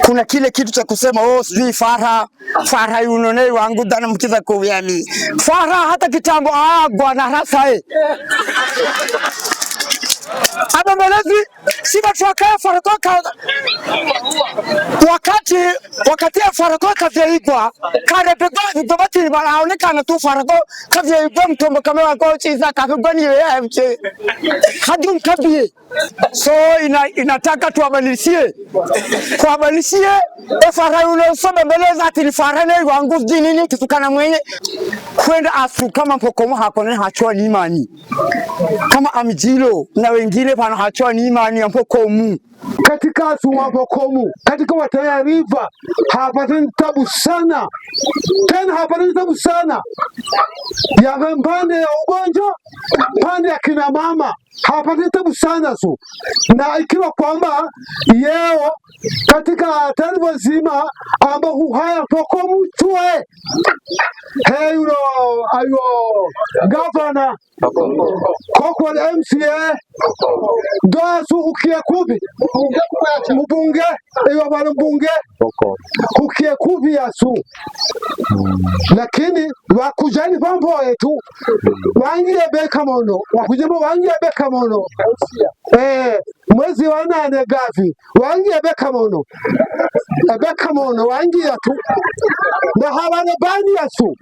Kuna kile kitu cha kusema, oh, sijui Farha Farha yunone wangu dana mkiza kuvyami Farha hata kitambo agwa na rasa abembelezi sibatwakaye farako wakati farako kavyaigwa karepegwa vigobati baraonekana tu farako kavyaigwa mtombo kama wako chiza kavigwa ni yeye hadum kabie. So inataka tuabadilishie kuabadilishie efara unosobembeleza ati ni farane wangu jinini kitukana mwenye kwenda asu kama mpokomo hakone hachoa ni imani kama amjilo na wengine pana hachoa ni imani ya mpokomu. Katika Sumapokomu katika Wataya River hapatani tabu sana tena, hapatani tabu sana ya pande ya ugonjwa, pande ya kina mama hapatani tabu sana su, na ikiwa kwamba yeo katika taifa zima ambao huhaya pokomu chue heyulo ayo gavana kokwa MCA doasu ukie kubi mbunge iyo bali mbunge kukie kubi yasu, lakini wakujani pambo yetu wangie beka mono wakujemo wangie beka mono mwezi wa nane gavi wangie beka mono beka mono wangie tu na hawana bani yasu.